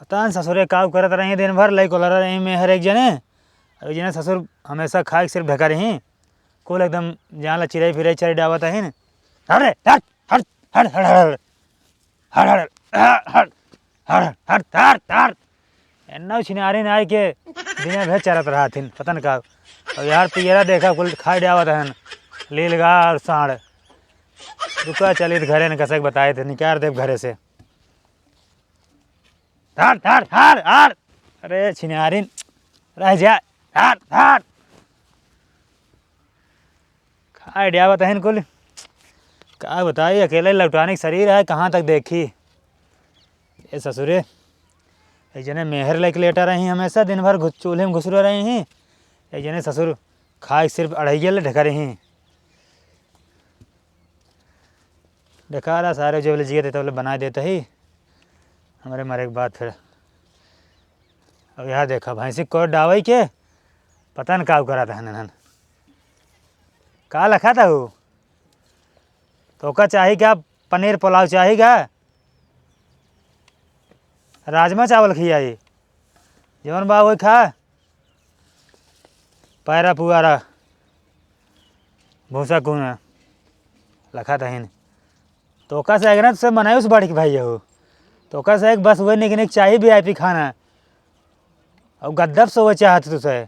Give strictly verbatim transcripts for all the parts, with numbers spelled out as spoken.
पता न ससुरे काउ करत रही दिन भर, लइको लड़ा रही मेहर एक जने। एक जने ससुर हमेसा खाइक सिर्फ ढका रही। कुल एकदम जान ला चिरई फिरई चरी डावत अहिन। हट रे, हट, हट, हट, हट, हट। हट, हट, हट, हट, हट, हट, हट, हट। एन्ना छिनारिन आइके दिने भर चरत रहथिन, पता न का। अब यार पियरा देखा कुल खाइ डावत अहन। लीलगार साँड़। रुका चलित घरे न कसक बताइत, निकार देब घरे से। धार, धार, धार, धार। अरे छिनारिन, रह जा। धार, धार। खाइ डावत अहन कुल। का बताई, अकेले लौटानिक शरीर है, कहाँ तक देखी। ए ससुरे, एक जने मेहर लइके लेटा रही हमेसा, दिन भर घुस-, चूल्हे में घुसुरा रही ही। एक जने ससुर खाइक सिर्फ अढ़इया ले ढका रही। ढका रहा सारे, जो बोले जिए देता बोले बनाइ देता ही। हमरे मरे के बाद फिर अब यहाँ देखा भैंसी को डावई के पता न का करत अहन। का लखात हउ? तोका चाही का? पनीर पुलाव चाही का? राजमा चावल खियाई, जवन बा वही खा। पैरा पुआरा, भूसा कूना, लखात अहिन। तोका से अगर से मनायुस बढ़ के भाई हो, तोका से एक बस वही निक निक चाही वीआईपी खाना, और गद्दब से वो चाहत तुसे।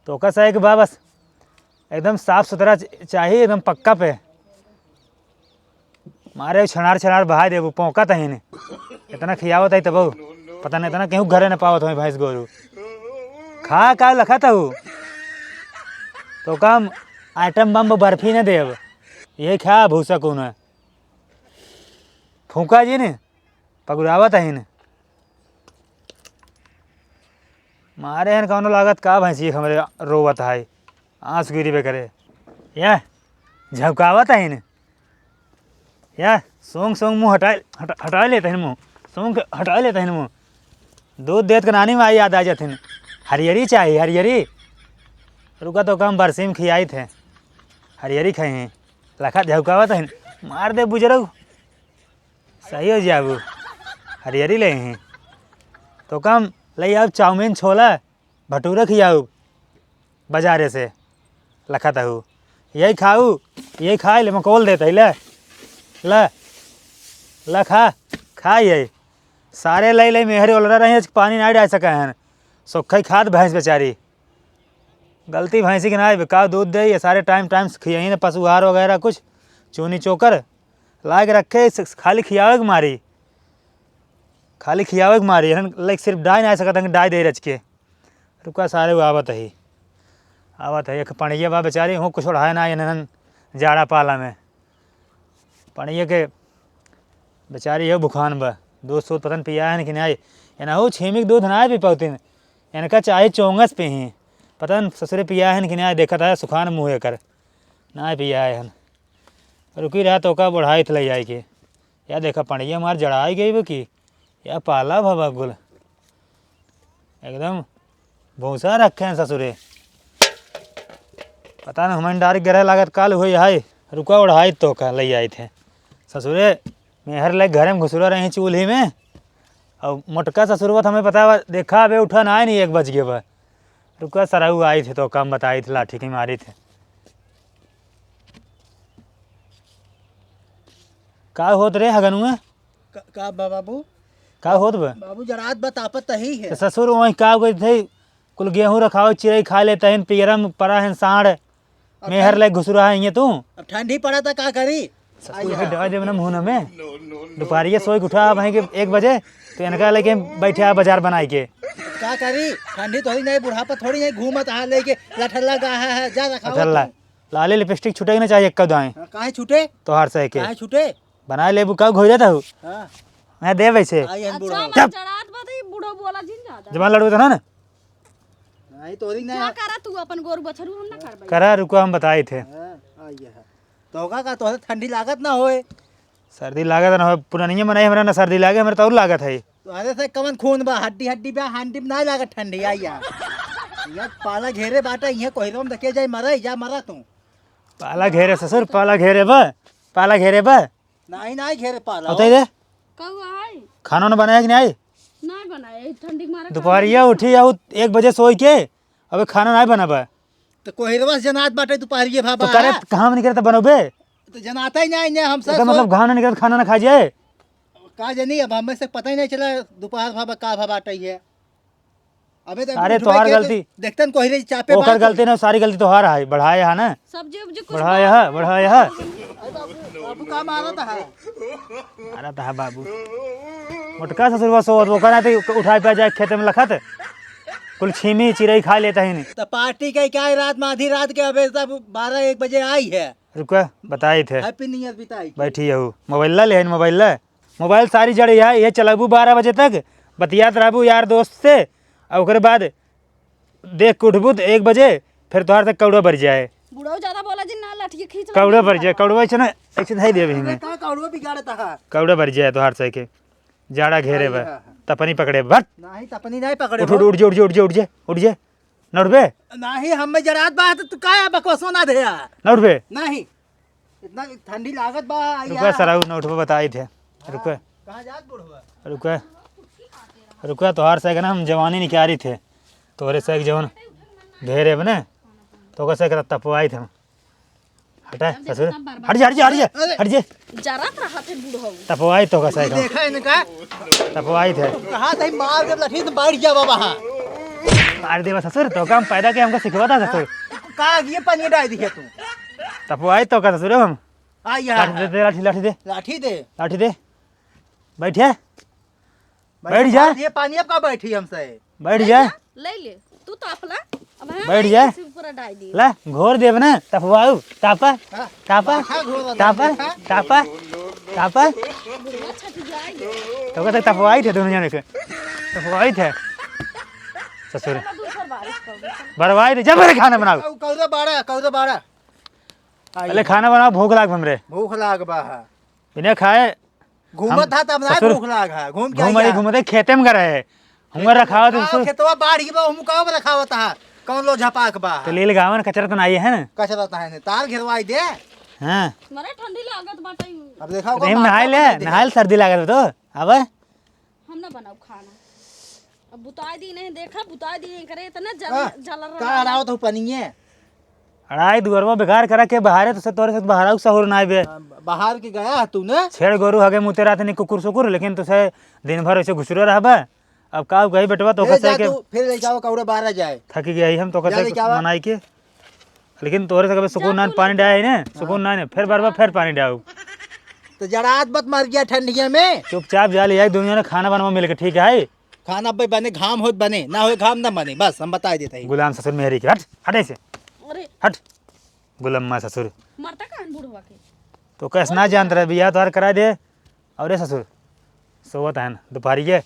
तोका से एक बा बस एकदम साफ सुथरा च-, चाही, एकदम पक्का पे। मारे छनार छनार बहाइ देबू, पोंकत अहिन। इतना खियावत है तब पता नहीं इतना केहू घरे न पावत होई भैंस गोरू। खा का लखत हऊ? तोका हम आइटम बम बर्फी न देब, यही खा भूसा कूना। फूका जी ने पगुरावत अहिन। मारे हन कौनो लागत का भैंसी हमरे रोवत है, आँस गिरी बे करे। या झपकावत अहिन। या सोंग सोंग मुँह हटाए, हटा, हटाए लेत अहिन मुँह। सोंग के हटाए लेत अहिन मुँह। दूध देत के नानी माई याद आ जाथिन। हरियरी चाही, हरियरी। रुका तोका हम बरसी में खियाइत है। हरियरी खाई हैं। लखा झपकावत अहिन। मार दे बुजरऊ। सही हो जाबू। हरियरी ले ही। तोका हम ले आउब चाउमीन, छोला, भटूरा खियाउब बाजारे से। लखत हऊ। यही खाऊ, यही खाए ले, मकोल देत है, ले। ले। ले खा, खा यही। सारे ले ले मेहरे ओलरा रही, आज पानी नाहीं डाल सके हैं। सोखई खात भैंस बेचारी। गलती भैंसी के ना आवे, का दूध दे, ये सारे टाइम टाइम से खियाई ने, पशु आहार वगैरह कुछ, चूनी चोकर, लाइके रखे, स-, खाली खियावे के मारी, खाली खियावे के मारी, इन्हन लाइक सिर्फ डाई ना सकत हैं, डाई दे रच के। रुका सारे वो आवत ही, आवत ही, एक पणिया बा बेचारी, हूँ कुछ ओढ़ाए ना इन्हन जाड़ा पाला में। पणिया के बेचारी है भुखान बा, दूध सूध पता न पिया है कि नहीं, एनहू छीमी के दूध ना पी पावतीन, इनका चाहे चोंगस पी ही, पता न ससुरे पिया है कि नहीं, देखत है सुखान मुँह एकर, ना पिया है हन। रुकी रहा तोका बढ़ाई थ ले जाए के। या देखा पणिया मार जड़ाई गई बा की, या पाला भवा गुल। एकदम भूसा रखे हैं ससुरे। पता न हमें डारी गरह लागत काल हुई है। रुका ओढ़ाई तोका ले आइत है। ससुरे मेहर ले घरे में घुसुरा रही चूल्ही में। और मोटका ससुरवा तो हमें पता बा, देखा अबे उठा ना आए नहीं एक बज गए बा। रुका सरऊ आइत है तोका हम बताइत लाठी की मारित है। का होत रे हगनुआ? का, का बा बाबू? का होत बा? बाबू जरात बा तापत तही है। तो ससुर वहीं का गई थे, कुल गेहूं रखाओ, चिरई खा लेते हैं, पियरा में पड़ा है साँड़, अब मेहर ठंड ले घुसुरा है ये तू। अब ठंडी पड़ा था का करी? ससुर के दवा देवे ना मुंह में। दोपहरिया सोई के उठा भाई के एक बजे, तो इनका लेके बैठे आ बाजार बनाई के। का करी? ठंडी थोड़ी नहीं, बुढ़ापा थोड़ी नहीं, घूमत आ लेके लठल्ला गा है, है, जा रखा हो अठल्ला। तू। लाली लिपस्टिक छूटे के ना चाहिए, एक्का दाएं। हाँ, काहे छूटे? तोहार सह के। काहे छूटे? बनाए लेबू का घोई रहता हूँ। हाँ। मैं दे वैसे। आई हन अच्छा, बूढ़ा। हमार चुप। जड़ात बा त ई बूढ़ो बोला जिन ज्यादा। जबान लड़बे तो ना ना। नहीं, तोरी ना। क्या करा तू अपन गोरू बछरू हम ना करबै। करा, रुको, हम बताई थे। हाँ, आई है। तो का, का तोहरे ठंडी लागत ना होए? सर्दी लागत ना होए, पुरानिये मनई हमरा ना सर्दी लागे, हमरा तो और लागत है। तोहरे से कवन खून बा, हड्डी हड्डी बा, हड्डी में ना लागत ठंडी, आई है। ये पाला घेरे बाटा, ये कोहरे में देखे जाए मरे, जा मरा तू। पाला घेरे ससुर, पाला घेरे बा, पाला घेरे बा। नाही, नाही घेरे पाला। बताई दे। कौआ है? खाना ना बनाया कि नाही? ना, यही ठंडी के मारे दुपहरिया उठी आऊ एक बजे सोई के, अबे खाना नाहीं बनबा। तो कोहिरवा से जनात बाटे दुपहरिया तो भाबा। करे कहाँ में निकरे तो बनोबे? तो जनाता ही नाहीं, नाहीं, हम सब तो मतलब घाम ना निकरे तो खाना ना खा जाए। का जानी, अब हमें से पता ही नाहीं चला दोपहर भाबा का भाबा बाटे है। अबे तो अरे उठबे तोहार के गलती। देखतन कोहिरे चापे ओकर बाटे। गलती ना, सारी गलती तोहार है, बढ़ाए है ना। सब्जी उब्जी कुछ बढ़ाए है, बढ़ाए है। अरे बाबू, बाबू का मारत है? मारत है बाबू। मोटका ससुरवा सोवत, ओकर ना तो उठाए पे जाए खेते में लखत। कुल छीमी चिरई खा लेता ही नहीं। तो पार्टी के क्या है, रात में आधी रात के अबे सब बारह एक बजे आई है। रुका, बताई थे। Happy New Year बिताई। बैठी हूँ, मोबाइल ला ले, मोबाइल ला। मोबाइल सारी जड़ है, ये चलाबू बारह बजे तक, बतियात रहबू यार दोस्त से, और ओकरे बाद देख के उठबू तो एक बजे, फिर तोहार से कौड़ा बर जाए। बुढ़ऊ ज्यादा बोला जी ना, लाठी खींच कौड़ा बर जाए, कौड़ा ऐसे ना, ऐसे धई देबे अरे हमें। का कौड़वा बिगाड़ता है? कौड़ा बर जाए तोहार से के, जाड़ा घेरे हाँ, बा, हाँ, हाँ। तपनी पकड़े बट। नहीं, तपनी नहीं पकड़े उठ, उठ, हो। उठ जे, उठ जे, उठ जे, उठ जे, उठ जे। ना उठबे? नहीं, हमें जरात बा, तो तू काहे बकवासो ना दे यार? ना उठबे? नहीं, इतना ठंडी लागत बा, रुका यार। सराऊ, ना उठबे, बताई थे। रुका। कहाँ जात बुढ़वा? रुका, रुका, तोहार से ना हम जवानी निकाली थे, तोहरे से जवन घेरे बने, तो कैसे कर तपवाई थे हम। हटा, ससुर। हट जा, हट जा, हट जा, अरे। हट जा। जरत रहा थे बुढ़ऊ। तपवाई तो का साइकिल। देखा इनका। तपवाई थे। कहा थे मार के लठी से बैठ जा बाबा, हाँ। मार देवा ससुर, तो काम पैदा के हमको सिखवा था ससुर। का ये पानी डाल दिया तू? तपवाई तो का ससुर हम। आ, यहाँ लाठी दे दे, लाठी, लाठी दे। लाठी दे। लाठी दे। बैठिए। बैठ जा। ये पानी अब का बैठी हमसे? बैठ जा। ले ले। तू ताप ला। अब हाँ, बैठ जा। इसी पूरा डाल दिए। ला, घोर देब ना, तपवाऊ, तापा, हाँ। तापा, हाँ, घोर तापा, देखा। तापा, तापा। बुढ़वा छठ जाए। तो कहते तपवाई थे दोनों जने के। तपवाई थे। ससुर। चलो, दूसर बारिश कर दो। बरवाई दे, जब मेरे खाना बनाओ। कौ-, कौरा बाड़ा, कौरा बाड़ा। आई अरे है। खाना बनाओ, भूख लाग हमरे। भूख लाग बा है। बिना खाए घूमत हम था तब ना ससुर भूख लाग है। घूम के घूम आई आई, है। घूमत है, खेते में गए है। हुआ रखावत है आओ, ससुर। खेतवा बाढ़ गई बा, हम का रखावत है? कौन लो झपाक बा? तो लील गावन कचरा तो नहीं है ना? कचरा तो है ना, तार घेरवाई दे। हाँ। मरे ठंडी लागत बाटे। अब देखा तो ओकर हम माथा नहाए ले, बना दे। नहाए ले सर्दी लागत बा तो। अब हम ना बनाऊ खाना। अब बुताई दी नहीं, देखा, बुताई दी नहीं करे, इतना जल, हाँ, जल रहा का है। अड़ावत हो पनिये? अड़ाई दुअरवा बेकार करा के बहारे, तो से तोरे से बहारा सहूर ना आवे। हाँ, बाहर के गया है तू ना? छेड़ गोरू हगे मुते रहते नहीं कुकुर सुकुर, लेकिन तो से दिन भर ऐसे घुसरे रहबा। अब का कही बेटवा, तो फिर कसे जा के तू, फिर ले जाओ, कौड़ा बारह जाए। थक गया ही हम तो जा कसे ले जाओ। मनाई के। लेकिन तोरे से कभी सुकून जा ना तू पानी ले। डाए ही ना, सुकून ना, फिर बार बार फिर पानी डाऊ। तो जड़ात मत मर गया ठंडिया में। चुपचाप जा ले जाए, दुनिया में खाना बनवा मिल के, ठीक है? खाना बे बने, घाम होत बने, ना होए घाम ना बने, बस हम बताए देते हैं। गुलाम ससुर मेहरी के, हट, हट ऐसे। अरे। हट। गुलम्मा ससुर। मरता कहाँ बुढ़वा के? तो कैसे ना जानत रहे, बियाह तोहार करा दे। और ये ससुर, सोवत है ना, दोपहरिये,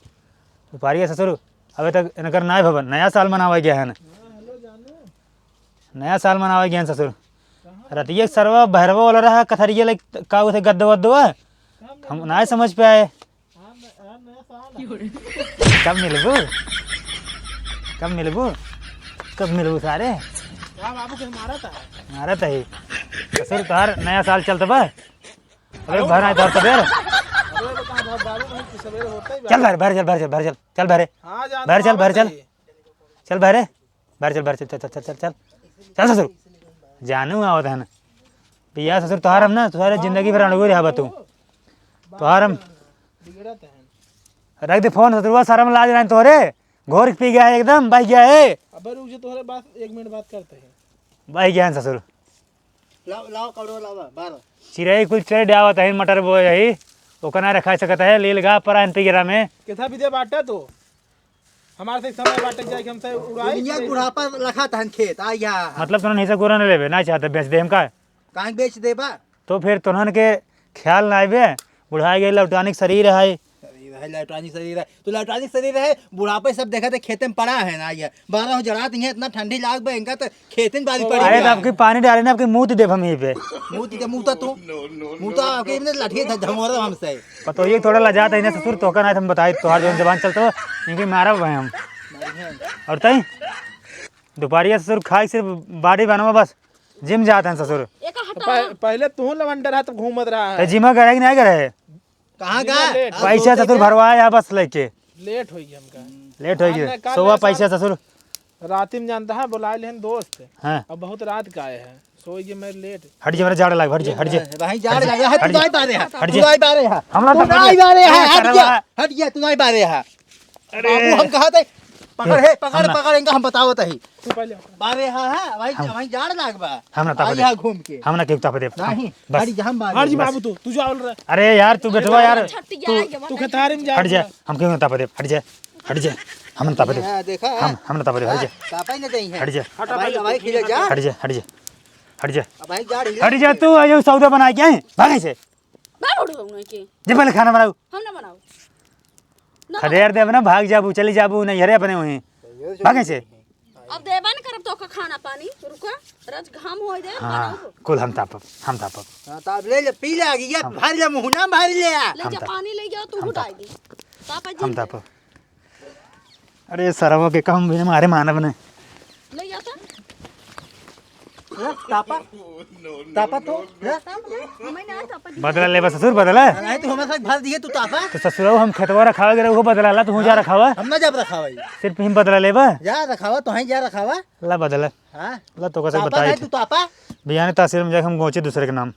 दोपहरिये ससुर, अबे तक इनकर नाय भवन, नया साल मनावा गया है ना। नया साल मनावा गया है ससुर। रतिये सरवा भैरवा वाला रहा, कथरिये लाइक का उठे गद्दो वद्दो है। हम ना समझ पे आए। कब मिलबू? कब मिलबू? कब मिलबू सारे? का बाबू के मारत है? मारत है। ससुर तोहार नया साल चलत बा। अबे बाहर आए तोहार सबेर। अबे तो कहाँ बाबू भाई की सबेर होता ही चल बाहर, बाहर चल, बाहर चल, बाहर चल, चल बाहर। हाँ, जान बाहर चल, बाहर चल। चल बाहर। बाहर चल, बाहर चल, चल, चल, चल, चल, चल, चल। चल ससुर। जानू आवत है ना। भैया ससुर तोहार हम ना, तोहारे जिंदगी भर अड़ुए रहा तू। तोहार हम। रख दे फोन ससुरवा, शर्म लाज रहा तोहरे। घोर के पी गया है एकदम, बह गया है। अबे रुक जा, तोहरे बात, एक मिनट बात करते हैं। बह गया है ससुर। लाओ, लाओ, कौड़ो लावा, बारह। चिरई कुल चढ़ आवत है, मटर बोए है, ओकर ना रखा सकत है, लील गा परान पिगरा में। कितना बिदे बाटा तो? हमारे से समय बाटे जाए कि हमसे उड़ाई दुनिया चिरई। बुढ़ापा लखा तहन खेत, आ गया। मतलब तोहन हिस्सा गोरा न लेबे, ना चाहते बेच दे हमका? काहे बेच देबा? तो फिर तोहन के ख्याल ना आवे, बुढ़ाई गए, लौटानिक शरीर है। शरीर है, लौटानिक शरीर है। तू लौटानिक शरीर है, बुढ़ापे सब देखा थे खेते में पड़ा है ना, ये बारह हो जड़ात नहीं है, इतना ठंडी लाग बे, इनका तो खेते में बारी पड़ी अरे, है। तो आपकी पानी डाले ना, आपकी मूत देब हम यहीं पे। मूत के मूता तू, मूता आपके इतने लठिए ध-, धमोरा हमसे। पतोहिए थोड़ा लजात है ना ससुर, तोहका ना हम बताई, तोहार जौन जबान चलत हो, इनके मारब भाई हम। और तई दोपहरिया ससुर खाए सिर्फ body बनवा बस, gym जात हैं ससुर। एक हटा। पह-, पहले तू लवंडर हाथ घूमत रहा है। तो gym करे कि नहीं करे? कहाँ का? Gym late. पैसा ससुर भरवाए है बस लेके। लेट होइ गया हमका। लेट होइ गया। हमने का सोवा पैसा ससुर। राती में जानता है, बुलाए लेहन दोस्त। हाँ। अब बहुत रात का आए हैं, सोइ गए मैं लेट। हट जे, हमरा जाड़ लाग, हट जे, हट जे। भाई, जाड़ लाग, हट, तू नाहीं बारे है। हट जे। तू नाहीं बारे है। हमरा तू नाहीं बारे है, हट जा, हट जा, तू नाहीं बारे है। अरे। बाबू, हम कहा थे, पकड़ है, पकड़, पकड़, इनका हम बतावत ही। तू पहले। बारे हा, हा, भाई, हम भाई, जाड़ लाग बा। हम ना तापे दे। यहाँ घूम के। हम ना केहू तापे दे। नहीं, बस। हट जा, हम बारे हट जी हैं। बाबू, तू, तू जाओ रे। अरे यार, तू बेटवा यार, तू, तू खेतारी में जा। हट जा, हम केहू ना तापे दे, हट जा। हट जा, हम ना तापे दे। हाँ, देखा? हम, हम ना तापे दे, हट जा। तापा ही ना देई है। हट जा। भाई, भाई, खिले जा। हट जा, हट जा। हट जा। अब भाई, जाड़ हिला हट जा, तू, ये सौदा बना के आए, भागे से। ना उड़ो उन्हें के। जे पहले खाना बनाओ। हम ना बनाओ। ना खदेर देब ना, भाग जाबू, चली जाबू, नहीं हरे अपने वहीं। भागे से। अब देबा न करब तो का खाना पानी, रुका, रज घाम होइ दे, हाँ, बनाओ। कुल हम तापब, हम तापब। हाँ, ताप ले ले, पी ले, आगे ये हम भर ले, मुँह ना भर ले। ले हम जा ताप-, पानी ले जाओ, तू हम ताप-, डाल दे। तापा जी हम ले। तापब। अरे सरवा के काम बिना मारे मानव ने। ले जाता। हाँ, तापा। तापा तो, हाँ? हमें ना तापा जी। बदला लेबा ससुर, बदला। नहीं, तू हमारे साथ भर दिए, तू तापा। तो ससुरऊ हम खेतवा रखावे गए, वो बदला ला, तू जा रखावा। हम ना जाब रखावा। सिर्फ हम बदला लेबा। जा रखावा, तो ही जा रखावा। ला बदला। हाँ? ला तो कैसे तापा बताई नहीं, तू तापा। बिहाने तहसील में जाके हम गोचे दूसरे के नाम।